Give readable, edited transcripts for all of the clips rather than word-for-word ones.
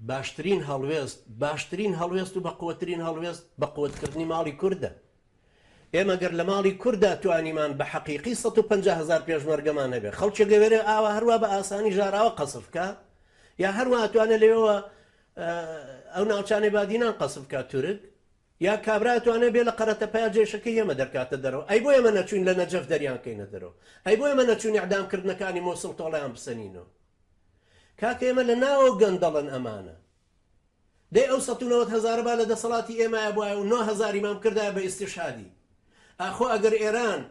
باشترین هەڵوێست، باشترین هەڵوێست و بەقوەترین هەڵوێست بەقوەتکردنی ماڵی کوردە. ئێمە گەر لە ماڵی کوردا توانیمان بە حەقیقی 150 هەزار پێشمەرگەمان هەبێ، خەڵکێک ئەوێرێ ئاوا هەروا بە ئاسانی ژاراوە قەسف کا، یا هەروا ئەتوانێ لەوێوە ئەو ناوچانەی بادینان قەسف کا تورک، یا کابرا ئەتوانێ بێ لە قەرەتەپەیا جەیشەکەی ئێمە دەرکاتە دەرەوە، ئەی بۆ ئێمە نەچووین لە نەجەف دەریان کەینە دەرەوە؟ ئەی بۆ ئێمە نەچووین ئیعدام کردنەکانی مۆسڵ تۆڵەیان بسەنینەوە؟ کاکە ئێمە لە ناوەوە گەندەڵن ئەمانە. دەی ئەو 190 هەزارە با لە دەسەڵاتی ئێمایا بوایە و نۆ هەزاریمان بکردایە بە ئیستشهادی. ئاخۆ ئەگەر ئێران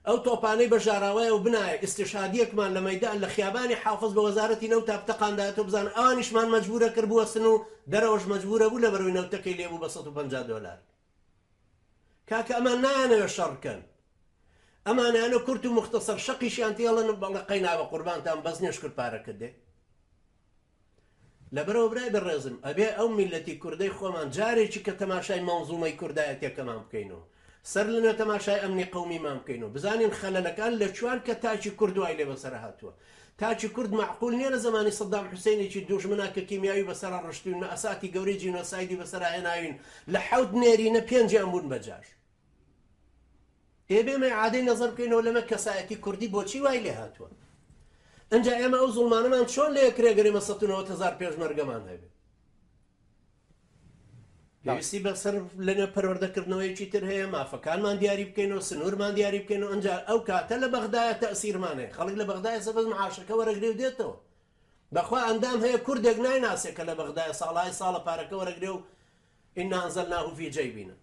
ئەو تۆپانەی بە ژاراوایەوە بنایە ئیستشهادیەکمان لە مەیدان لە خیابانی حافز بە وەزارەتی نەوتا بتەقاندایەتەوە بزانە ئەوانیشمان مەجبورە کرد بوەستن و دەرەوەش مەجبورە بوو لەبەرئەوەی نەوتەکەی لێ بوو بە 150 دۆلار. کاکە ئەمان نایانەوێت شەڕ بکەن ئەمانیانە کورت و مختصر شەقیشیان تێڵن بەڵێ قەینا بە قوربانتان بەس نیە شکر پارەکە دێ لەبەرەوە برای بەڕێزم ئەبێ ئەو میلەتی کوردەی خۆمان جارێکی کە تەماشای مەنزومەی کوردایەتیەکەمان بکەینەوە سەر لەنوێ تەماشای ئەمنی قەومیمان بکەین و بزانین خەلەلەکان لە کوان کە تاکی کورد وای لێ بەسەر هاتووە. تاکی کورد مەعقول نیە لە زەمانی سەدام حوسەینێکی دوژمنا کە کیمیاوی بەسەرا ڕشتوین مەئساتی گەورەی جینۆسایدی بەسەرا هێناوین لە حەوت نێرینە پێنجیان بوون بە جاش. ئێ بێمە ئیعادەی نەزەر بکەینەوە لەمە کەسایەتی کوردی بۆچی وای لێ هاتووە؟ ئنجا ئێمە ئەو زوڵمانەمان چۆن لێ کرێ گەر ئێمە 190 هەزار پێشمەرگەمان هەبێ؟ پێویستی بە سەر لەنوێ پەروەردەکردنەوەیەکی تر هەیە، مافەکانمان دیاری بکەین و سنوورمان دیاری بکەین و ئەنجا ئەو کاتە لە بەغدایە تەئسیرمان هەیە. خەڵک لە بەغدایە سە بەس معاشەکە وەرەگرێ و دێتەوە. بەخوا ئەندام هەیە کوردێک نایناسێ کە لە بەغدایە ساڵهای ساڵە پارەکە وەرەگرێ و انا انزلناه فی جیبنا.